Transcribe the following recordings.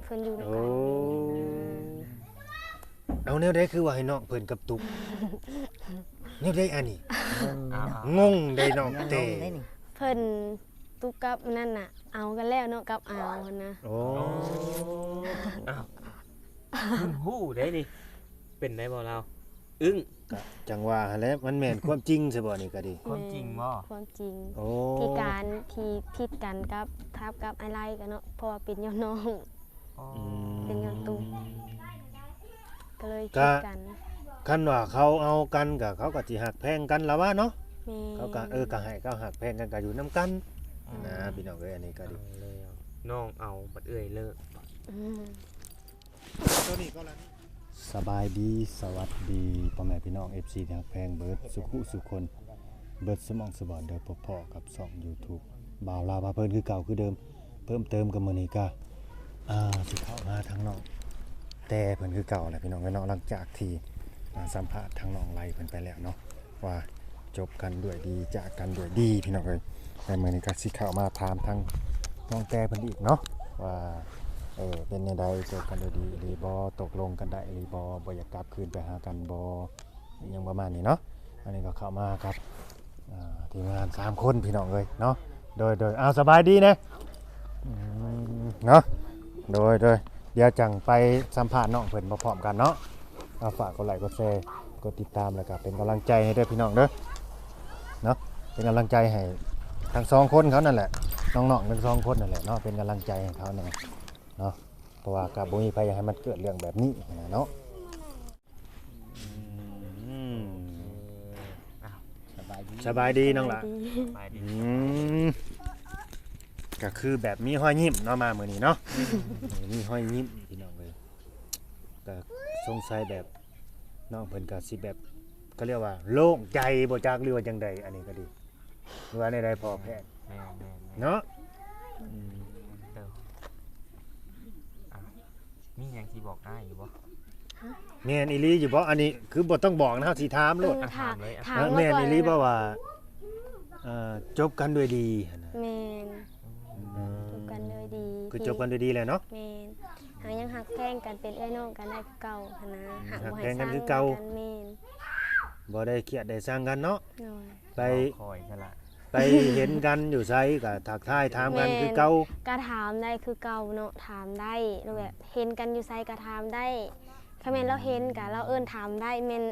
ເພິ່ນຢູ່ນຳກັນ. ໂອ້ ເອົາ ແນວໃດຄືວ່າໃຫ້ນ້ອງເພິ່ນກັບຕຸກ? ແນວໃດອັນນີ້? ງົງເນາະ ງົງເດ້ນ້ອງແຕ້. ເພິ່ນຕຸກກັບນັ້ນນະ ເອົາກັນແລ້ວເນາະ ກັບອາວຫັ້ນນະ. ໂອ້ ອ້າວ ເພິ່ນຮູ້ເດ້ນີ້. ເປັນໄດ້ບໍ່ລາວ? ອຶ້ງ. ກະຈັ່ງວ່າຫັ້ນແຫຼະ ມັນແມ່ນຄວາມຈິງຊະບໍ່ນີ້ກະດີ? ຄວາມຈິງບໍ່? ແມ່ນຄວາມຈິງ. ໂອ້ ທີ່ການທີ່ຜິດກັນກັບທັບກັບອ້າຍໄລກະເນາະ ເພາະວ່າເປັນຍ້ອນນ້ອງ. ອໍ ອືມ ເປັນຍ້ອນຕຸກ ກະເລີຍຜິດກັນ. ຄັນວ່າເຂົາເອົາກັນກະ ເຂົາກະຊິຮັກແພງກັນລະວ່າເນາະ. ແມ່ນ. ເຂົາກະ ເອີ ກະໃຫ້ເຂົາຮັກແພງກັນ ກະຢູ່ນຳກັນ. ອືມ ນະ ພີ່ນ້ອງເອີຍ ອັນນີ້ກະດີ. ເອົາແລ້ວ ນ້ອງເອົາບັດເອື້ອຍເລີກ. ອືມ ສະບາຍດີ ສະຫວັດດີ ພໍ່ແມ່ພີ່ນ້ອງ ເອັຟຊີ ທີ່ຮັກແພງເບິດສູ່ຜູ້ສູ່ຄົນ ເບິດສູ່ໝ່ອງສູ່ບ່ອນເດີ. ພົບພໍ້ກັບຊ່ອງຢູທູບ ບ່າວລາວພາເພີນຄືເກົ່າຄືເດີມ. ເພີ່ມເຕີມກັບມື້ນີ້ກະ ອ່າ ຊິເຂົ້າມາທາງນ້ອງແຕ້ເພິ່ນຄືເກົ່າແຫຼະ ພີ່ນ້ອງເອີຍເນາະ. ຫຼັງຈາກທີ່ ອ່າ ສຳພາດທາງນ້ອງໄລເພິ່ນໄປແລ້ວເນາະ ວ່າຈົບກັນດ້ວຍດີ ຈາກກັນດ້ວຍດີ ພີ່ນ້ອງເອີຍ. ແລະ ມື້ນີ້ກະຊິເຂົ້າມາຖາມທາງນ້ອງແຕ້ເພິ່ນອີກເນາະ ວ່າ ເອີ ເປັນແນວໃດ ຈົບກັນດ້ວຍດີອີ່ຫຼີບໍ່? ຕົກລົງກັນໄດ້ອີ່ຫຼີບໍ່? ບໍ່ຢາກກັບຄືນໄປຫາກັນບໍ່? ຫຍັງປະມານນີ້ເນາະ. ອັນນີ້ກະເຂົ້າມາກັບ ອ່າ ທີມງານສາມຄົນ ພີ່ນ້ອງເອີຍເນາະ. ໂດຍ ໂດຍ ເອົາ ສະບາຍດີແດ່. ອືມ ເນາະ ໂດຍ ໂດຍ ດຽວຈັ່ງໄປສຳພາດນ້ອງເພິ່ນພ້ອມໆກັນເນາະ. ເອົາ ຝາກກົດໄລກົດແຊ ກົດຕິດຕາມ ແລ້ວກະເປັນກຳລັງໃຈໃຫ້ເດີ ພີ່ນ້ອງເດີ ເນາະ. ເປັນກຳລັງໃຈໃຫ້ທັງສອງຄົນເຂົານັ້ນແຫຼະ ນ້ອງໆທັງສອງຄົນນັ້ນແຫຼະເນາະ ເປັນກຳລັງໃຈໃຫ້ເຂົາແດ່ເນາະ ເພາະວ່າກະບໍ່ມີໃຜຢາກໃຫ້ມັນເກີດເລື່ອງແບບນີ້ຫັ້ນນະເນາະ. ອືມ ໂອເຄ ອ້າວ ສະບາຍດີ ສະບາຍດີນ້ອງຫຼ້າ. ສະບາຍດີ ສະບາຍດີ. ອືມ ກະຄືແບບມີຮອຍຍິ້ມເນາະ ມາມື້ນີ້ເນາະ. ອືມ ມີຮອຍຍິ້ມ ພີ່ນ້ອງເອີຍ. ກະສົງໄສແບບ ນ້ອງເພິ່ນກະຊິແບບ ເຂົາຮຽກວ່າໂລ່ງໃຈບໍ່ຈັກ ຫຼືວ່າຈັ່ງໃດ ອັນນີ້ກະດີ ຫຼືວ່າແນວໃດ ພໍ່ແພດ? ແມ່ນໆໆ ເນາະ. ອືມ ເອີ ອ່ະ ມີຫຍັງຊິບອກອ້າຍຢູ່ບໍ່? ຮະ? ແມ່ນອີ່ຫຼີຢູ່ບໍ່? ອັນນີ້ຄືບໍ່ຕ້ອງບອກນະ ເຮົາຊິຖາມໂລດ. ເອີ ຖາມ ຖາມເລີຍ ຖາມ ເອີ ວ່າ ແມ່ນອີ່ຫຼີບໍ່ວ່າ ເອີ ຈົບກັນດ້ວຍດີຫັ້ນນະ? ແມ່ນ. ອືມ ຈົບກັນດ້ວຍດີ ຄືຈົບກັນດ້ວຍດີແລ້ວເນາະ? ແມ່ນ. ຫາກຍັງຮັກແພງກັນ ເປັນເອື້ອຍນ້ອງກັນໄດ້ຄືເກົ່າຫັ້ນນະ. ອືມ ຫາກບໍ່ໃຫ້ ຮັກແພງກັນຄືເກົ່າ. ແມ່ນ. ບໍ່ໄດ້ຄຽດໄດ້ຊັງກັນເນາະ? ໂດຍ. ໄປ ລໍຄອຍຊະລະ ໄປເຫັນກັນຢູ່ໃສກະທັກທາຍຖາມກັນຄືເກົ່າ. ແມ່ນ ກະຖາມໄດ້ຄືເກົ່າເນາະ ຖາມໄດ້ ຫຼືແບບເຫັນກັນຢູ່ໃສກະຖາມໄດ້. ຄັນແມ່ນລາວເຫັນກະລາວເອີ້ນຖາມໄດ້ ແມ່ນ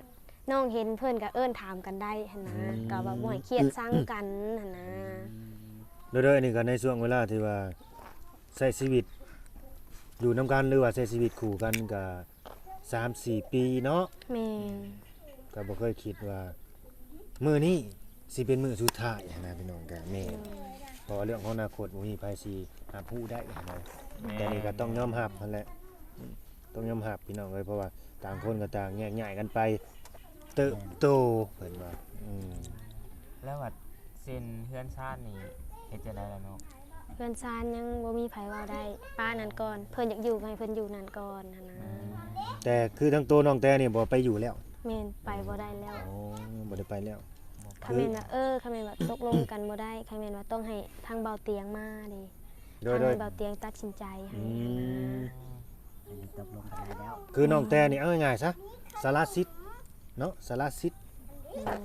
ນ້ອງເຫັນເພິ່ນກະເອີ້ນຖາມກັນໄດ້ຫັ້ນນະ. ອືມ ກະວ່າບໍ່ໃຫ້ຄຽດຊັງກັນຫັ້ນນະ. ອືມ ໂດຍໆ ອັນນີ້ກະໃນຊ່ວງເວລາທີ່ວ່າໃຊ້ຊີວິດຢູ່ນຳກັນ ຫຼືວ່າໃຊ້ຊີວິດຄູ່ກັນກະ ສາມສີ່ປີເນາະ. ແມ່ນ. ກະບໍ່ເຄີຍຄິດວ່າມື້ນີ້ຊິເປັນມື້ສຸດທ້າຍຫັ້ນນະ ພີ່ນ້ອງ. ກະແມ່ນ ໂດຍ ເພາະວ່າເລື່ອງຂອງອະນາຄົດບໍ່ມີໃຜຊິຮັບຮູ້ໄດ້ຫັ້ນນະ. ແມ່ນ. ແຕ່ນີ້ກະຕ້ອງຍອມຮັບຫັ້ນແຫຼະ ອືມ ຕ້ອງຍອມຮັບ ພີ່ນ້ອງເອີຍ ເພາະວ່າຕ່າງຄົນກະຕ່າງແຍກຍ້າຍກັນໄປເຕີບໂຕ ເພິ່ນວ່າ. ອືມ ແລ້ວວ່າເຊັ່ນເຮືອນຊານນີ້ເຮັດຈັ່ງໃດລະນ້ອງ? ເຮືອນຊານຍັງບໍ່ມີໃຜເວົ້າໄດ້ ປະນັ້ນກ່ອນ ເພິ່ນຢາກຢູ່ກະໃຫ້ເພິ່ນຢູ່ນັ້ນກ່ອນຫັ້ນນະ. ອືມ ແຕ່ຄືທັງໂຕນ້ອງແຕ້ນີ້ບໍ່ໄປຢູ່ແລ້ວ? ແມ່ນ ໄປບໍ່ໄດ້ແລ້ວ. ອໍ ບໍ່ໄດ້ໄປແລ້ວ. ຄັນແມ່ນວ່າ ເອີ ຄັນແມ່ນວ່າຕົກລົງກັນບໍ່ໄດ້ ຄັນແມ່ນວ່າຕ້ອງໃຫ້ທາງບ່າວຕຽງມາເດ້. ໂດຍ ທາງ ໂດຍ ບ່າວຕຽງຕັດສິນໃຈໃຫ້. ອືມ ອັນນີ້ຕົກລົງກັນໄດ້ແລ້ວ ຄືນ້ອງແຕ້ນີ້ ເອົາງ່າຍໆຊະ ສະລະສິດເນາະ ສະລະສິດ. ໂດຍ.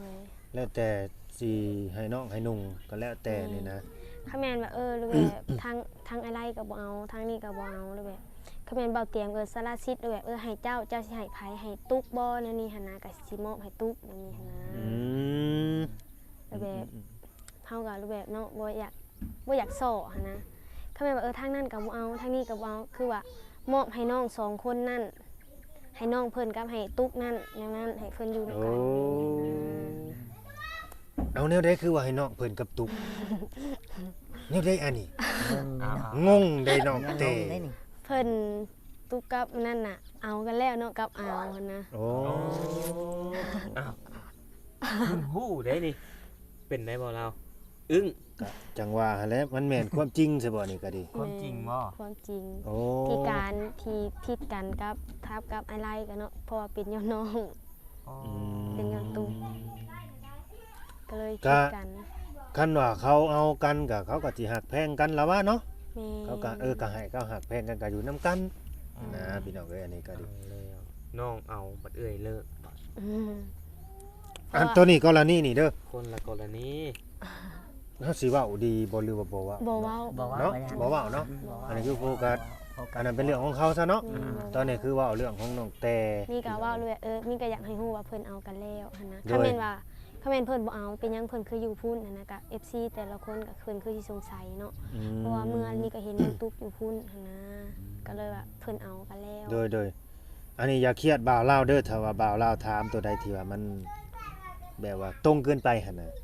ແລ້ວແຕ່ຊິໃຫ້ນ້ອງໃຫ້ນຸ່ງກະແລ້ວແຕ່ນີ້ນະ. ອືມ ຄັນແມ່ນວ່າ ເອີ ຫຼືແບບ ທາງ ທາງອ້າຍໄລກະບໍ່ເອົາ ທາງນີ້ກະບໍ່ເອົາ ຫຼືແບບ ຄັນແມ່ນບ່າວຕຽງ ເອີ ສະລະສິດ ຫຼືແບບ ເອີ ໃຫ້ເຈົ້າ ເຈົ້າຊິໃຫ້ໃຜ ໃຫ້ຕຸກບໍ່ ແນວນີ້ຫັ້ນນະ ກະຊິມອບໃຫ້ຕຸກ ແນວນີ້ຫັ້ນນະ. ອືມ ແລ້ວແບບ ອືມໆໆ ເຮົາກະ ຫຼືແບບເນາະ ບໍ່ຢາກ ບໍ່ຢາກສໍ້ຫັ້ນນະ. ຄັນແມ່ນວ່າ ເອີ ທາງນັ້ນກະບໍ່ເອົາ ທາງນີ້ກະບໍ່ເອົາ ຄືວ່າມອບໃຫ້ນ້ອງສອງຄົນນັ້ນ ໃຫ້ນ້ອງເພິ່ນກັບໃຫ້ຕຸກນັ້ນ ແນວນັ້ນ ໃຫ້ເພິ່ນຢູ່ນຳກັນ. ໂອ້ ເອົາ ແນວໃດຄືວ່າໃຫ້ນ້ອງເພິ່ນກັບຕຸກ? ແນວໃດອັນນີ້? ງົງເນາະ ງົງເດ້ນ້ອງແຕ້. ງົງເດ້ນີ້ ເພິ່ນຕຸກກັບນັ້ນນະ ເອົາກັນແລ້ວເນາະ ກັບອາວຫັ້ນນະ. ໂອ້ ອ້າວ ເພິ່ນຮູ້ເດ້ນີ້. ເປັນໄດ້ບໍ່ລາວ? ອຶ້ງ. ກະຈັ່ງວ່າຫັ້ນແຫຼະ ມັນແມ່ນຄວາມຈິງຊະບໍ່ນີ້ກະດີ? ຄວາມຈິງບໍ່? ແມ່ນຄວາມຈິງ. ໂອ້ ທີ່ການທີ່ຜິດກັນກັບທັບກັບອ້າຍໄລກະເນາະ ເພາະວ່າເປັນຍ້ອນນ້ອງ. ອໍ ອືມ ເປັນຍ້ອນຕຸກ ກະເລີຍຜິດກັນ. ກະຄັນວ່າເຂົາເອົາກັນກະ ເຂົາກະຊິຮັກແພງກັນລະວ່າເນາະ. ແມ່ນ ເຂົາກໍ ເອີ ກໍໃຫ້ເຂົາຮັກແພງກັນ ກໍຢູ່ນຳກັນ ອືມ ນະ ພີ່ນ້ອງເອີຍ ອັນນີ້ກໍດີ ເອົາແລ້ວ ນ້ອງເອົາບັດເອື້ອຍເລີກ ອືມ ອັນ ເພາະວ່າ ໂຕນີ້ກໍລະນີນີ້ເດີ ຄົນລະກໍລະນີ ເຮົາຊິເວົ້າດີບໍ່ ຫຼືວ່າບໍ່ເວົ້າ? ບໍ່ເວົ້າ ບໍ່ເວົ້າ ເນາະ ບໍ່ເວົ້າເນາະ ອືມ ບໍ່ເວົ້າ ອັນນີ້ຄືໂຟກັສ ໂຟກັສ ອັນນັ້ນເປັນເລື່ອງຂອງເຂົາຊະເນາະ ອືມ ຕອນນີ້ຄືເວົ້າເລື່ອງຂອງນ້ອງແຕ່ ມີກໍເວົ້າແບບ ເອີ ມີກໍຢາກໃຫ້ຮູ້ວ່າເພິ່ນເອົາກັນແລ້ວຫັ້ນນະ ໂດຍ ຄັນແມ່ນວ່າ ຄັນແມ່ນເພິ່ນບໍ່ເອົາ ເປັນຫຍັງເພິ່ນຄືຢູ່ພຸ້ນຫັ້ນນະ ກໍ ເອັຟຊີ ແຕ່ລະຄົນກໍເພິ່ນຄືຊິສົງໄສເນາະ ອືມ ເພາະວ່າເມື່ອນີ້ກໍເຫັນນ້ອງຕຸກຢູ່ພຸ້ນຫັ້ນນະ ກໍເລີຍວ່າເພິ່ນເອົາກັນແລ້ວ ໂດຍ ໂດຍ ອັນນີ້ຢ່າຄຽດບ່າວລາວເດີ ຖ້າວ່າບ່າວລາວຖາມໂຕໃດທີ່ວ່າມັນແບບວ່າຕົງເກີນໄປຫັ້ນນະ ເອີ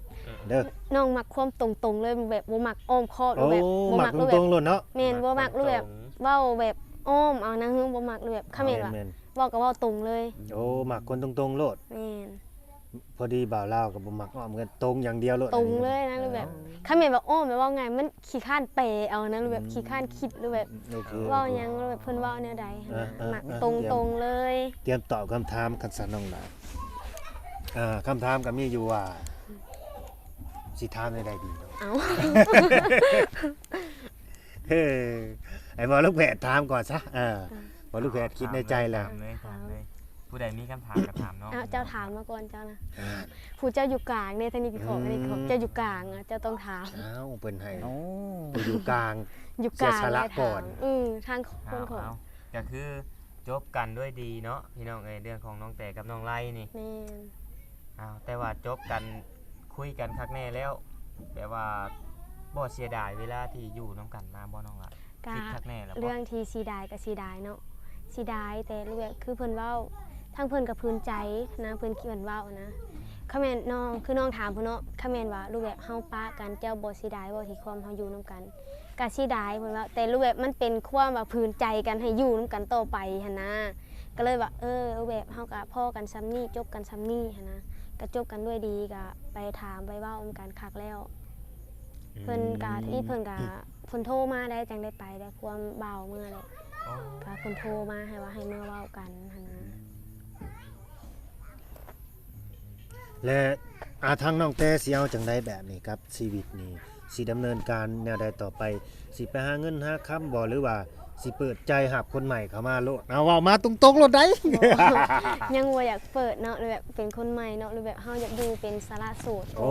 ເດີ ນ້ອງມັກຄວາມຕົງໆເລີຍ ແບບບໍ່ມັກອ້ອມຄ້ອມ ໂອ້ ແບບບໍ່ມັກ ມັກ ແບບ ຕົງໆໂລດເນາະ ແມ່ນ ມັກ ບໍ່ມັກແບບ ຕົງໆ ເວົ້າແບບອ້ອມເອົານະ ບໍ່ມັກແບບ ຄັນແມ່ນວ່າ ແມ່ນ ເວົ້າກໍເວົ້າຕົງເລີຍ ໂອ້ ມັກຄົນຕົງໆໂລດ ແມ່ນ ພໍດີບ່າວລາວກໍບໍ່ມັກອ້ອມກັນ ຕົງຢ່າງດຽວໂລດ ຕົງເລີຍນະ ຫຼືແບບ ເອີ ຄັນແມ່ນວ່າອ້ອມແບບ ເວົ້າງ່າຍ ມັນຂີ້ຄ້ານແປເອົານະ ຫຼືແບບ ອືມ ຂີ້ຄ້ານຄິດ ຫຼືແບບ ໂອເຄ ເວົ້າຫຍັງ ຫຼືແບບເພິ່ນເວົ້າແນວໃດຫັ້ນນະ ເອີ ເອີ ມັກ ເອີ ຕົງໆເລີຍ ຕຽມຕອບຄຳຖາມກັນຊະນ້ອງຫຼ້າ ອ່າ ຄຳຖາມກໍມີຢູ່ວ່າ ຊິຖາມແນວໃດດີເນາະ ເອົ້າ ເອີ ໃຫ້ໝໍລູກແພດຖາມກ່ອນຊະ ເອີ ໝໍລູກແພດຄິດໃນໃຈແລ້ວ ຖາມເລີຍ ຖາມເລີຍ ຜູ້ໃດມີຄຳຖາມກໍຖາມເນາະ ເອົາ ເຈົ້າຖາມມາກ່ອນເຈົ້ານະ ອ່າ ຜູ້ເຈົ້າຢູ່ກາງເດ້ ທາງນີ້ພິເຄາະ ອືມ ອັນນີ້ເຂົາເຈົ້າຢູ່ກາງ ເຈົ້າຕ້ອງຖາມ ເອົ້າ ເພິ່ນໃຫ້ ໂອ້ ຜູ້ຢູ່ກາງ ຢູ່ກາງ ເສຍສະຫຼະກ່ອນ ເອີ ທາງຄົນຂອງ ເອົາ ກໍຄືຈົບກັນດ້ວຍດີເນາະ ພີ່ນ້ອງເອີຍ ເລື່ອງຂອງນ້ອງແຕ່ກັບນ້ອງໄລນີ້ ແມ່ນ ອ້າວ ແຕ່ວ່າຈົບກັນ ຄຸຍກັນຄັກແນ່ແລ້ວ ແບບວ່າບໍ່ເສຍດາຍເວລາທີ່ຢູ່ນຳກັນມາບໍ່ ນ້ອງລະ? ກະ ຄິດຄັກແນ່ແລ້ວບໍ່? ເລື່ອງທີ່ເສຍດາຍກະເສຍດາຍເນາະ ເສຍດາຍ ແຕ່ແບບຄືເພິ່ນເວົ້າ ທາງເພິ່ນກະຜືນໃຈນະ ເພິ່ນ ເພິ່ນເວົ້ານະ ຄັນແມ່ນນ້ອງ ຄືນ້ອງຖາມພຸ້ນເນາະ ຄັນແມ່ນວ່າແບບເຮົາປະກັນ ເຈົ້າບໍ່ເສຍດາຍບໍ່ ທີ່ຄວາມເຮົາຢູ່ນຳກັນ? ກະເສຍດາຍ ເພິ່ນວ່າ ແຕ່ແບບມັນເປັນຄວາມວ່າຜືນໃຈກັນໃຫ້ຢູ່ນຳກັນຕໍ່ໄປຫັ້ນນະ ກໍເລີຍວ່າ ເອີ ແບບເຮົາກະພໍ້ກັນສ່ຳນີ້ ຈົບກັນສ່ຳນີ້ຫັ້ນນະ ກະຈົບກັນດ້ວຍດີ ກະໄປຖາມໄປເວົ້ານຳກັນຄັກແລ້ວ ອືມ ເພິ່ນກະ ທຳອິດເພິ່ນກະ ເພິ່ນໂທມາໄດ້ ຈັ່ງໄດ້ໄປໄດ້ ຄວາມບ່າວເມືອແຫຼະ ອໍ ກະເພິ່ນໂທມາໃຫ້ວ່າໃຫ້ເມືອເວົ້າກັນຫັ້ນນະ ແລະ ອາ ທາງນ້ອງແຕ່ຊິເອົາຈັ່ງໃດແບບນີ້ກັບຊີວິດນີ້ ຊິດຳເນີນການແນວໃດຕໍ່ໄປ? ຊິໄປຫາເງິນຫາຄຳບໍ່ ຫຼືວ່າຊິເປີດໃຈຮັບຄົນໃໝ່ເຂົ້າມາໂລດ? ເອົາ ເວົ້າມາຕົງໆໂລດໄດ໋. ບໍ່ ຍັງບໍ່ຢາກເປີດເນາະ ຫຼືແບບເປັນຄົນໃໝ່ເນາະ ຫຼືແບບເຮົາຢາກຢູ່ເປັນສາລະໂສດ ໂອ້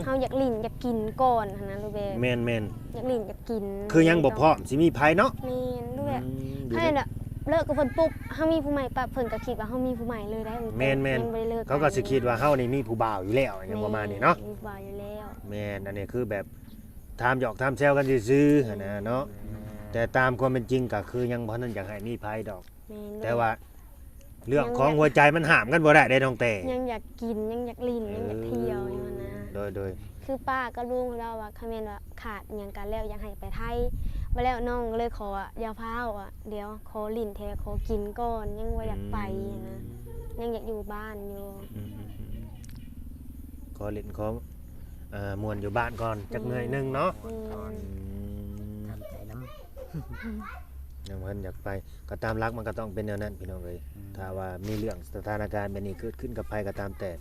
ເຮົາຢາກຫຼິ້ນຢາກກິນກ່ອນຫັ້ນນະ ຫຼືແບບ ແມ່ນໆ ຢາກຫຼິ້ນຢາກກິນ ຄືຍັງບໍ່ພ້ອມຊິມີໃຜເນາະ ແມ່ນ ຫຼືແບບ ອືມ ຖ້າແມ່ນແບບເລີກກັບເພິ່ນປຸບ ເຮົາມີຜູ້ໃໝ່ປັບ ເພິ່ນກໍຄິດວ່າເຮົາມີຜູ້ໃໝ່ເລີຍໄດ໋ ແມ່ນໆ ຍັງບໍ່ໄດ້ເລີກ ເຂົາກໍຊິຄິດວ່າເຮົານີ້ມີຜູ້ບ່າວຢູ່ແລ້ວ ຫຍັງປະມານນີ້ເນາະ ແມ່ນ ມີຜູ້ບ່າວຢູ່ແລ້ວ ແມ່ນ ອັນນີ້ຄືແບບ ຖາມຫຍອກຖາມແຊວກັນຊື່ໆຫັ້ນນະເນາະ ອືມ ແຕ່ຕາມຄວາມເປັນຈິງກໍຄືຍັງບໍ່ທັນຢາກໃຫ້ມີໃຜດອກ ແມ່ນ ແຕ່ວ່າເລື່ອງຂອງຫົວໃຈມັນຫ້າມກັນບໍ່ໄດ້ເດ້ນ້ອງແຕ່ ຍັງຢາກກິນ ຍັງຢາກຫຼິ້ນ ເອີ ຍັງຢາກທ່ຽວຢູ່ຫັ້ນນະ ໂດຍໆ ຄືປ້າກັບລຸງເພິ່ນເວົ້າວ່າ ຄັນແມ່ນວ່າຂາດຫຍັງກັນແລ້ວ ຢາກໃຫ້ໄປໄທ ບາດແລ້ວນ້ອງກໍເລີຍຂໍວ່າ ຢ່າຟ້າວ ດຽວຂໍຫຼິ້ນແທ້ ຂໍກິນກ່ອນ ຍັງບໍ່ຢາກໄປ ອືມ ຫັ້ນນະ ຍັງຢາກຢູ່ບ້ານຢູ່ ອືມໆໆ ຂໍຫຼິ້ນ ຂໍ ອ່າ ມ່ວນຢູ່ບ້ານກ່ອນ ແມ່ນ ຈັກໜ້ອຍໜຶ່ງເນາະ ແມ່ນ ອືມ ທຳໃຈນຳ ຍັງບໍ່ທັນຢາກໄປ ກໍຕາມຫຼັກມັນກໍຕ້ອງເປັນແນວນັ້ນພີ່ນ້ອງເອີຍ ອືມ ຖ້າວ່າມີເລື່ອງສະຖານະການແບບນີ້ເກີດຂຶ້ນກັບໃຜກໍຕາມແຕ່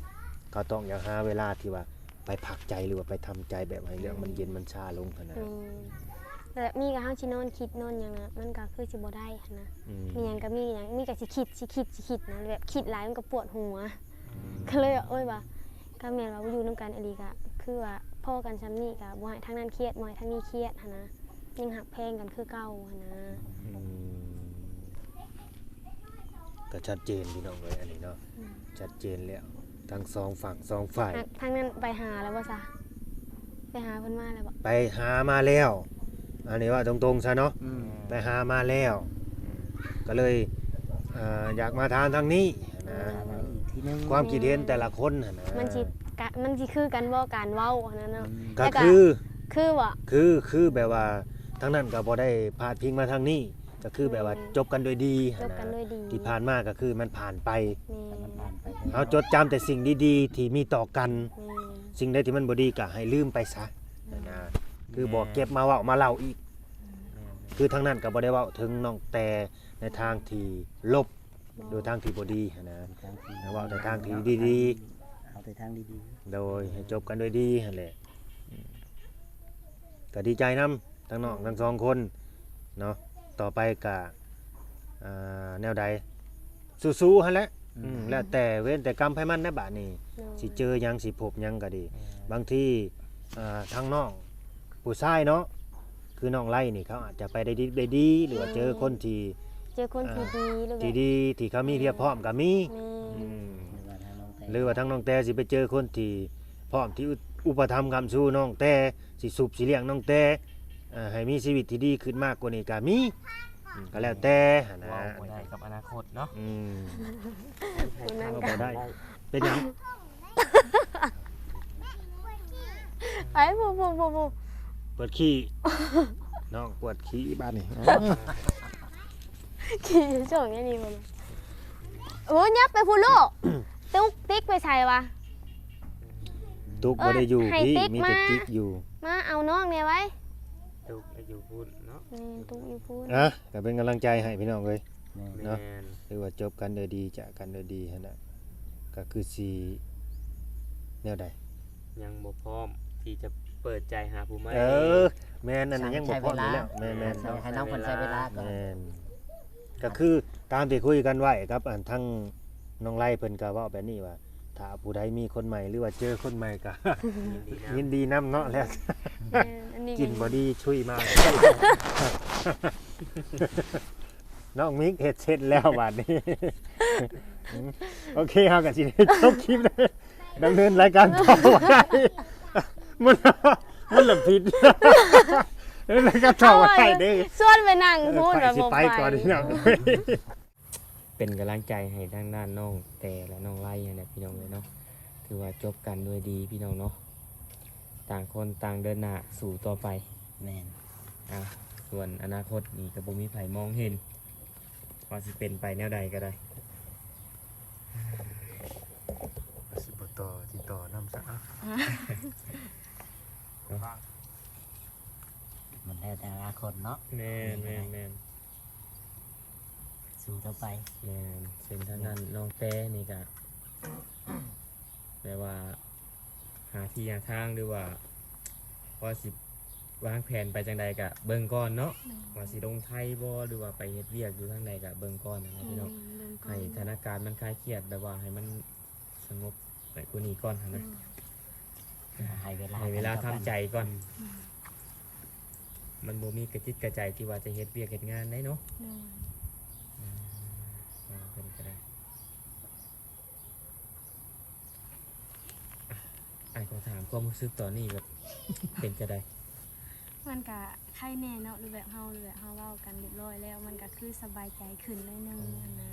ກໍຕ້ອງຢາກຫາເວລາທີ່ວ່າໄປພັກໃຈ ຫຼືວ່າໄປທຳໃຈ ແບບໃຫ້ເລື່ອງມັນເຢັນມັນຊາລົງຫັ້ນນະ ແມ່ນ ແບບມີກໍເຮົາຊິນອນຄິດນອນຫຍັງນະ ມັນກໍຄືຊິບໍ່ໄດ້ຫັ້ນນະ ອືມ ມີຫຍັງກໍມີຫຍັງ ມີກໍຊິຄິດ ຊິຄິດ ຊິຄິດນະ ແບບຄິດຫຼາຍມັນກໍປວດຫົວ ອືມ ກໍເລີຍວ່າ ໂອ້ຍ ວ່າ ກໍແມ່ນວ່າຢູ່ນຳກັນອີ່ຫຼີ ກໍຄືວ່າພໍ້ກັນສ່ຳນີ້ ກໍບໍ່ໃຫ້ທາງນັ້ນຄຽດ ບໍ່ໃຫ້ທາງນີ້ຄຽດຫັ້ນນະ ຍັງຮັກແພງກັນຄືເກົ່າຫັ້ນນະ ອືມ ກໍຊັດເຈນພີ່ນ້ອງເອີຍ ອັນນີ້ເນາະ ອືມ ຊັດເຈນແລ້ວ ທັງສອງຝັ່ງສອງຝ່າຍ ທາງ ທາງນັ້ນໄປຫາແລ້ວບໍ່ຊະ? ໄປຫາເພິ່ນມາແລ້ວບໍ່? ໄປຫາມາແລ້ວ ອັນນີ້ເວົ້າຕົງໆຊະເນາະ ອືມ ໄປຫາມາແລ້ວ ກໍເລີຍ ອ່າ ຢາກມາຖາມທາງນີ້ນະ ຖາມອີກທີໜຶ່ງ ຄວາມຄິດເຫັນແຕ່ລະຄົນຫັ້ນນະ ມັນຊິກະ ມັນຊິຄືກັນບໍ່ ການເວົ້າຫັ້ນນະເນາະ ອືມ ກໍຄື ຄືບໍ່ ຄື ຄືແບບວ່າທາງນັ້ນກໍບໍ່ໄດ້ພາດພິງມາທາງນີ້ ກໍຄືແບບວ່າ ແມ່ນ ຈົບກັນດ້ວຍດີ ຈົບກັນດ້ວຍດີ ທີ່ຜ່ານມາກໍຄືມັນຜ່ານໄປ ແມ່ນ ມັນຜ່ານໄປ ເຮົາຈົດຈຳແຕ່ສິ່ງດີໆທີ່ມີຕໍ່ກັນ ແມ່ນ ສິ່ງໃດທີ່ມັນບໍ່ດີກໍໃຫ້ລືມໄປຊະ ແມ່ນ ນະ ຄືບໍ່ເກັບມາເວົ້າມາເລົ່າອີກ ແມ່ນ ຄືທາງນັ້ນກໍບໍ່ໄດ້ເວົ້າເຖິງນ້ອງແຕ່ໃນທາງທີ່ລົບ ຫຼືທາງທີ່ບໍ່ດີຫັ້ນນະ ເວົ້າແຕ່ທາງທີ່ດີໆ ເອົາແຕ່ທາງດີໆ ໂດຍ ໃຫ້ຈົບກັນດ້ວຍດີຫັ້ນແຫຼະ ອືມ ກໍດີໃຈນຳ ທັງນ້ອງທັງສອງຄົນເນາະ. ຕໍ່ໄປກະ ອ່າ ແນວໃດ ສູ້ໆຫັ້ນແຫຼະ. ອືມ ອືມ ແລ້ວແຕ່ເວນແຕ່ກຳໃຜມັນນະ ບາດນີ້ ໂດຍ ຊິເຈີຫຍັງ ຊິພົບຫຍັງກໍດີ. ອືມ ບາງທີ ອ່າ ທາງນ້ອງຜູ້ຊາຍເນາະ ຄືນ້ອງໄລນີ້ ເຂົາອາດຈະໄປໄດ້ດິບໄດ້ດີ ຫຼືວ່າ ອືມ ເຈີຄົນທີ່ ເຈີຄົນທີ່ ອ່າ ດີ ຫຼືແບບ ທີ່ດີ ທີ່ເຂົາມີ ອືມ ພຽບພ້ອມກໍມີ. ແມ່ນ ອືມ ຫຼືວ່າທາງນ້ອງແຕ ຫຼືວ່າທາງນ້ອງແຕຊິໄປເຈີຄົນທີ່ພ້ອມທີ່ອຸປະຖຳຄ້ຳຊູນ້ອງແຕ ຊິຊຸບຊິລ້ຽງນ້ອງແຕ ເອີ ໃຫ້ມີຊີວິດທີ່ດີຂຶ້ນມາກກວ່ານີ້ກໍມີ. ອືມ ກໍແລ້ວແຕ່ຫັ້ນນະ ເວົ້າບໍ່ໄດ້ກັບອະນາຄົດເນາະ. ອືມ ຜູ້ນັ້ນ ເວົ້າບໍ່ໄດ້ ເປັນຫຍັງ? ໄປ ຜູ້ ຜູ້ ຜູ້ ຜູ້ ປວດຂີ້ ນ້ອງປວດຂີ້ບາດນີ້ ຂີ້ຢູ່ຊ່ອງນີ້ນີ້. ໂອ້ ຍັບໄປພຸ້ນລູກ. ຕຸກຕິກໄປໃສວະ? ຕຸກບໍ່ໄດ້ຢູ່ພີ້ ມີແຕ່ຕິກຢູ່. ມາເອົານ້ອງແດ່ໄວ. ຕຸກໄດ້ຢູ່ພຸ້ນເນາະ. ແມ່ນ ຕຸກຢູ່ພຸ້ນ. ອ່ະ ກໍເປັນກຳລັງໃຈໃຫ້ພີ່ນ້ອງເອີຍ ແມ່ນ ເນາະ. ຖືວ່າຈົບກັນໂດຍດີ ຈາກກັນໂດຍດີຫັ້ນນະ ກໍຄືຊິແນວໃດ? ຍັງບໍ່ພ້ອມທີ່ຈະເປີດໃຈຫາຜູ້ໃໝ່. ເອີ ແມ່ນ ອັນນີ້ຍັງບໍ່ພ້ອມຢູ່ແລ້ວ. ແມ່ນໆ ໃຫ້ນ້ອງເພິ່ນໃຊ້ເວລາກ່ອນ. ແມ່ນ ກໍຄືຕາມທີ່ຄຸຍກັນໄວ້ກັບ ອັນ ທາງນ້ອງໄລ ເພິ່ນກໍເວົ້າແບບນີ້ວ່າ ຖ້າຜູ້ໃດມີຄົນໃໝ່ ຫຼືວ່າເຈີຄົນໃໝ່ກໍ ຍິນດີນຳ ຍິນດີນຳເນາະ. ແລ້ວ ແມ່ນ ອັນນີ້ ກິນບໍ່ດີຊຸຍມາ. ນ້ອງມິກເຮັດເສັດແລ້ວບາດນີ້. ໂອເຄ ເຮົາກໍຊິໄດ້ຈົບຄລິບ ດຳເນີນລາຍການຕໍ່ບໍ່ໄດ້. ມັນ ມັນລະຜິດ ດຳເນີນລາຍການຕໍ່ບໍ່ໄດ້ເດ້. ຊວນໄປນັ່ງພຸ້ນ ເອີ ວ່າບໍ່ໄປ ໄປກ່ອນພີ່ນ້ອງ. ເປັນກຳລັງໃຈໃຫ້ທາງດ້ານນ້ອງແຕ ແລະ ນ້ອງໄລຫັ້ນແຫຼະພີ່ນ້ອງເອີຍເນາະ. ຖືວ່າຈົບກັນດ້ວຍດີພີ່ນ້ອງເນາະ. ຕ່າງຄົນຕ່າງເດີນໜ້າສູ້ຕໍ່ໄປ. ແມ່ນ. ອ່າ ສ່ວນອະນາຄົດນີ້ກໍບໍ່ມີໃຜມອງເຫັນວ່າຊິເປັນໄປແນວໃດກໍໄດ້. ວ່າຊິບໍ່ຕໍ່ ຊິຕໍ່ນຳຊະ. ມັນແລ້ວແຕ່ອະນາຄົດເນາະ. ແມ່ນໆໆ. ສູ້ຕໍ່ໄປ. ແມ່ນ. ເຊັ່ນທາງນັ້ນ ນ້ອງແຕນີ້ກະ ແບບວ່າ ຫາທີ່ຫາທາງ ຫຼືວ່າ ວ່າຊິວາງແຜນໄປຈັ່ງໃດກະເບິ່ງກ່ອນເນາະ. ແມ່ນ. ວ່າຊິລົງໄທບໍ່ ຫຼືວ່າໄປເຮັດວຽກຢູ່ທາງໃດກະເບິ່ງກ່ອນຫັ້ນນະພີ່ນ້ອງ. ແມ່ນ ເບິ່ງກ່ອນ. ໃຫ້ສະຖານະການມັນຄາຍຄຽດ ແບບວ່າໃຫ້ມັນ ສະຫງົບໄປກວ່ານີ້ກ່ອນຫັ້ນນະ. ອືມ ໃຫ້ເວລາ ໃຫ້ເວລາທຳໃຈກ່ອນ. ອືມ ມັນບໍ່ມີກະຈິດກະໃຈທີ່ວ່າຈະເຮັດວຽກເຮັດງານໄດ້ເນາະ. ໂດຍ. ອືມ ເປັນໄປໄດ້. ອ້າຍຂໍຖາມຄວາມຮູ້ສຶກຕອນນີ້ແບບເປັນຈັ່ງໃດ? ມັນກະໄຄແດ່ເນາະ ຫຼືແບບເຮົາ ຫຼືແບບເຮົາເວົ້າກັນຮຽບຮ້ອຍແລ້ວ ມັນກະຄືສະບາຍໃຈຂຶ້ນໜ້ອຍໜຶ່ງ ອໍ ຫັ້ນນະ.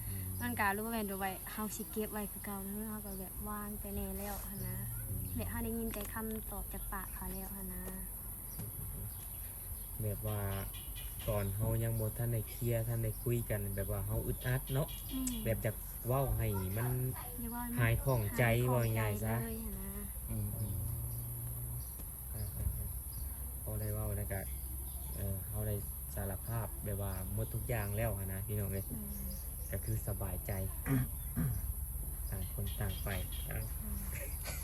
ອືມ ມັນກະ ຫຼືວ່າແມ່ນແບບວ່າເຮົາຊິເກັບໄວ້ຄືເກົ່າ ຫຼືເຮົາກະແບບວາງໄປແດ່ແລ້ວຫັ້ນນະ. ອືມ ແບບເຮົາໄດ້ຍິນແຕ່ຄຳຕອບຈາກປາກເຂົາແລ້ວຫັ້ນນະ. ແບບວ່າຕອນເຮົາຍັງບໍ່ທັນໄດ້ເຄຍ ທັນໄດ້ຄຸຍກັນ ແບບວ່າເຮົາອຶດອັດເນາະ. ອືມ ແບບຢາກເວົ້າໃຫ້ມັນ ຢາກເວົ້າໃຫ້ມັນຫາຍຂ້ອງໃຈ ຫາຍຂ້ອງໃຈ ເວົ້າງ່າຍໆຊະ. ເລີຍຫັ້ນນະ. ອືມ ອືມ ເອີໆໆ ພໍໄດ້ເວົ້າແລ້ວກະ ເອີ ເຮົາໄດ້ສາລະພາບແບບວ່າໝົດທຸກຢ່າງແລ້ວຫັ້ນນະ ພີ່ນ້ອງເອີຍ. ອືມ ກະຄືສະບາຍໃຈ ຕ່າງຄົນຕ່າງໄປ ຕ່າງ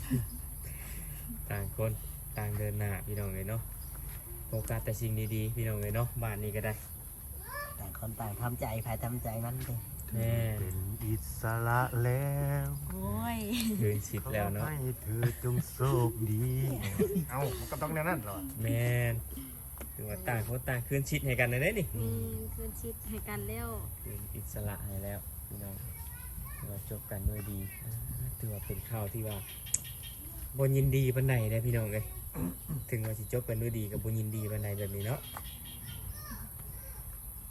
ອືມ ຕ່າງຄົນຕ່າງເດີນໜ້າ ພີ່ນ້ອງເອີຍເນາະ. ໂຟກັສແຕ່ສິ່ງດີໆ ພີ່ນ້ອງເອີຍເນາະ ບ້ານນີ້ກະໄດ້. ຕ່າງຄົນຕ່າງທຳໃຈ ໃຜທຳໃຈມັນຕິ. ແມ່ນ ເປັນອິດສະຫຼະແລ້ວ. ໂອ້ຍ ຄືນສິດແລ້ວເນາະ. ຂໍໃຫ້ເທີຈົ່ງໂຊກດີ. ເອົ້າ ມັນກໍຕ້ອງແນວນັ້ນແຫຼະ. ແມ່ນ ຖືວ່າຕ່າງຄົນຕ່າງຄືນສິດໃຫ້ກັນແລ້ວເດ້ນີ້. ແມ່ນ ຄືນສິດໃຫ້ກັນແລ້ວ ຄືນອິດສະຫຼະໃຫ້ແລ້ວພີ່ນ້ອງ. ຖືວ່າຈົບກັນດ້ວຍດີ. ຖືວ່າເປັນຂ່າວທີ່ວ່າ ບໍ່ຍິນດີປານໃດເດ້ພີ່ນ້ອງເອີຍ. ເຖິງວ່າຊິຈົບກັນດ້ວຍດີກໍບໍ່ຍິນດີປານໃດແບບນີ້ເນາະ.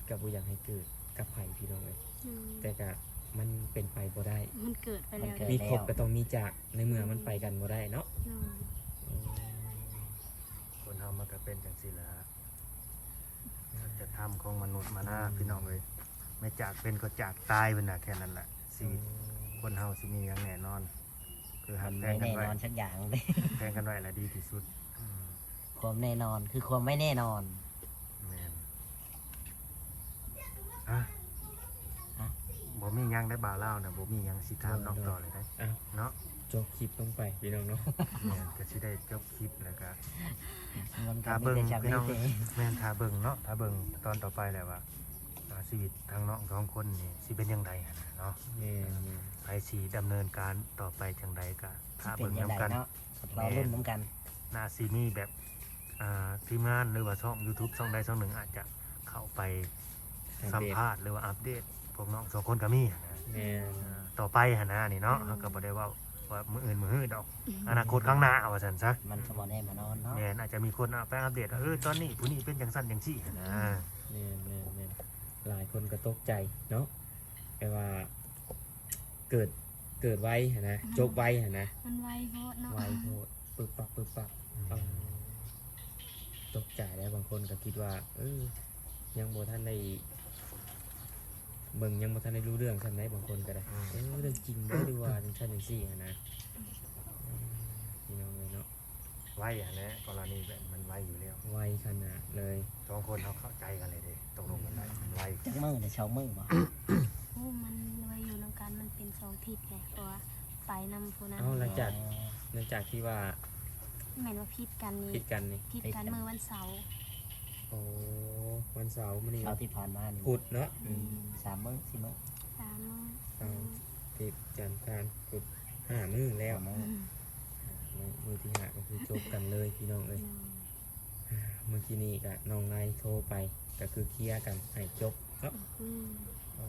ກໍບໍ່ຢາກໃຫ້ເກີດກັບໃຜພີ່ນ້ອງເອີຍ. ອືມ ແຕ່ກໍມັນເປັນໄປບໍ່ໄດ້ ມັນເກີດໄປແລ້ວ. ມີຄົບກໍຕ້ອງມີຈາກ ໃນເມື່ອມັນໄປກັນບໍ່ໄດ້ເນາະ. ໂດຍ. ອືມ ຄົນເຮົາມັນກໍເປັນຈັ່ງຊີ້ແຫຼະ ສັດຈະທຳຂອງມະນຸດມະນາ ອືມ ພີ່ນ້ອງເອີຍ. ໄມ່ຈາກເປັນກໍຈາກຕາຍເພິ່ນນະ ແຄ່ນັ້ນແຫຼະ. ຊີວິດ ອືມ ຄົນເຮົາຊິມີຫຍັງແນ່ນອນ? ຄືຮັກແພງກັນໄວ້ ມັນບໍ່ແນ່ນອນສັກຢ່າງເດ້ ແພງກັນໄວ້ລະດີທີ່ສຸດ. ອືມ ຄວາມແນ່ນອນຄືຄວາມໄມ່ແນ່ນອນ. ແມ່ນ. ຮະ? ຮະ? ບໍ່ ມີຫຍັງໄດ້ ບ່າວລາວນະ ບໍ່ມີຫຍັງຊິຖາມນ້ອງຕໍ່ເລີຍໄດ໋ ເອົ້າ ເນາະ ຈົບຄລິບລົງໄປພີ່ນ້ອງເນາະ ແມ່ນ ກໍຊິໄດ້ຈົບຄລິບ ແລ້ວກໍ ມັນກໍ ຖ້າເບິ່ງ ມີແຕ່ ພີ່ນ້ອງ ຈາກນີ້ເຕະ ແມ່ນ ຖ້າເບິ່ງເນາະ ຖ້າເບິ່ງຕອນຕໍ່ໄປແລ້ວວ່າ ອ່າ ຊີວິດທາງນ້ອງສອງຄົນນີ້ຊິເປັນຈັ່ງໃດຫັ້ນນະເນາະ ແມ່ນໆ ໃຜຊິດຳເນີນການຕໍ່ໄປຈັ່ງໃດກໍຖ້າເບິ່ງນຳກັນ ຊິເປັນຈັ່ງໃດເນາະ ກໍລໍລຸ້ນນຳກັນ ແມ່ນ ໜ້າຊິມີແບບ ອ່າ ທີມງານ ຫຼືວ່າຊ່ອງ YouTube ຊ່ອງໃດຊ່ອງໜຶ່ງອາດຈະເຂົ້າໄປ ອັບເດດ ສຳພາດ ຫຼືວ່າອັບເດດພວກນ້ອງສອງຄົນກໍມີຫັ້ນນະ ແມ່ນ ອ່າ ຕໍ່ໄປຫັ້ນນະນີ້ເນາະ ເຮົາກໍບໍ່ໄດ້ເວົ້າວ່າມື້ອື່ນມື້ຮືດອກ ອືມ ອະນາຄົດຂ້າງໜ້າວ່າຊັ້ນຊະ ມັນກໍບໍ່ແນ່ບໍ່ນອນເນາະ ແມ່ນ ອາດຈະມີຄົນເອົາໄປອັບເດດວ່າ ເອີ ຕອນນີ້ຜູ້ນີ້ເປັນຈັ່ງຊັ້ນຈັ່ງຊີ້ຫັ້ນນະ ແມ່ນໆໆ ຫຼາຍຄົນກໍຕົກໃຈເນາະ ແຕ່ວ່າ ເກີດ ເກີດໄວຫັ້ນນະ ອືມ ຈົບໄວຫັ້ນນະ ມັນໄວໂພດເນາະ ໄວໂພດ ປຶບປັບ ປຶບປັບ ອືມ ເອີ ຕົກໃຈແລ້ວ ບາງຄົນກໍຄິດວ່າ ເອີ ຍັງບໍ່ທັນໄດ້ເບິ່ງ ຍັງບໍ່ທັນໄດ້ຮູ້ເລື່ອງສ່ຳໃດ ບາງຄົນກໍໄດ້ ອືມ ເອີ ເລື່ອງຈິງບໍ່ ຫຼືວ່າຈັ່ງຊັ້ນຈັ່ງຊີ້ຫັ້ນນະ ອືມ ພີ່ນ້ອງເອີຍເນາະ ໄວຫັ້ນແຫຼະ ກໍລະນີແບບມັນໄວຢູ່ແລ້ວ ໄວຂະໜາດເລີຍ ສອງຄົນເຮົາເຂົ້າໃຈກັນເລີຍເດ້ ຕົກລົງກັນໄດ້ ມັນໄວ ຈັກມື້ເດ້ ສອງມື້ບໍ່? ໂອ້ ມັນໄວຢູ່ນຳກັນ ມັນເປັນສອງທິດໄງ ເພາະວ່າໄປນຳຜູ້ນັ້ນ ເອົ້າ ຫຼັງຈາກ ອໍ ຫຼັງຈາກທີ່ວ່າ ແມ່ນວ່າຜິດກັນນີ້ ຜິດກັນນີ້ ຜິດກັນມື້ວັນເສົາ ໂອ້ ວັນເສົາ ມື້ນີ້ ເສົາທີ່ຜ່ານມານີ້ ພຸດເນາະ ອືມ ສາມມື້ ສີ່ມື້ ສາມມື້ ເສົາ ອືມ ທິດ ຈັນ ຄານ ພຸດ ຫ້າມື້ແລ້ວ ຫ້າມື້ ອືມ ຫ້າມື້ ມື້ທີຫ້າກໍຄືຈົບກັນເລີຍພີ່ນ້ອງເອີຍ ອືມ ມື້ກີ້ນີ້ກໍນ້ອງໄລໂທໄປ ກໍຄືເຄຍກັນໃຫ້ຈົບເນາະ ອືມ ໂອ້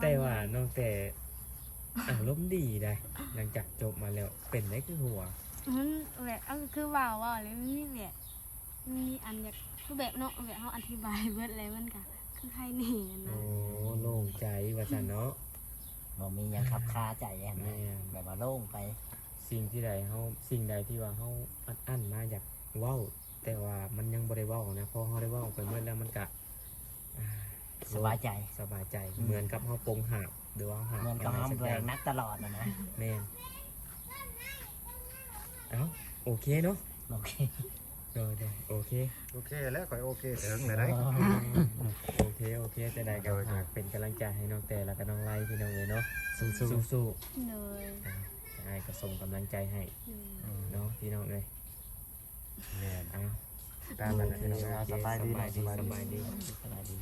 ແຕ່ວ່ານ້ອງແຕ່ອາລົມດີໄດ໋ ຫຼັງຈາກຈົບມາແລ້ວ ເປັນໄດ໋ຄືຫົວ ມັນແບບ ເອົາ ຄືວ່າເວົ້າແລ້ວມັນມີແບບ ມີອັນຢາກ ຄືແບບເນາະ ແບບເຮົາອະທິບາຍເບິດແລ້ວ ມັນກະຄືໄຄແນ່ຫັ້ນນະ ໂອ້ ໂລ່ງໃຈວ່າຊັ້ນເນາະ ບໍ່ມີຫຍັງຂັບຄາໃຈຫັ້ນນະ ແມ່ນ ແບບວ່າໂລ່ງໄປ ສິ່ງທີ່ໃດເຮົາ ສິ່ງໃດທີ່ວ່າເຮົາອັດອັ້ນມາຢາກເວົ້າ ແຕ່ວ່າມັນຍັງບໍ່ໄດ້ເວົ້ານະ ພໍເຮົາໄດ້ເວົ້າອອກໄປໝົດແລ້ວ ມັນກະ ອ່າ ສະບາຍໃຈ ສະບາຍໃຈ ອືມ ເໝືອນກັບເຮົາປົງຫາບ ຫຼືວ່າເຮົາຫາບ ເໝືອນກັບເຮົາແບກໜັກຕະຫຼອດຫັ້ນນະ ແມ່ນ ເອົ້າ ໂອເຄເນາະ ໂອເຄ ໂດຍໆ ໂອເຄ ໂອເຄແລ້ວ ຂ້ອຍໂອເຄເຖິງແລ້ວໄດ໋ ໂອເຄ ໂອເຄ ຈັ່ງໃດກໍ ໂດຍໆ ຝາກເປັນກຳລັງໃຈໃຫ້ນ້ອງແຕ່ ແລ້ວກໍນ້ອງໄລ ພີ່ນ້ອງເອີຍເນາະ ສູ້ໆ ສູ້ໆ ໂດຍ ອ່າ ອ້າຍກໍສົ່ງກຳລັງໃຈໃຫ້ ອືມ ເນາະ ພີ່ນ້ອງເອີຍ ແມ່ນ ເອົ້າ ຕາມນັ້ນແຫຼະ ໂອເຄ ພີ່ນ້ອງເອີຍ ໂອເຄ ສະບາຍດີ ສະບາຍດີ ສະບາຍດີ ສະບາຍດີ ສະບາຍດີ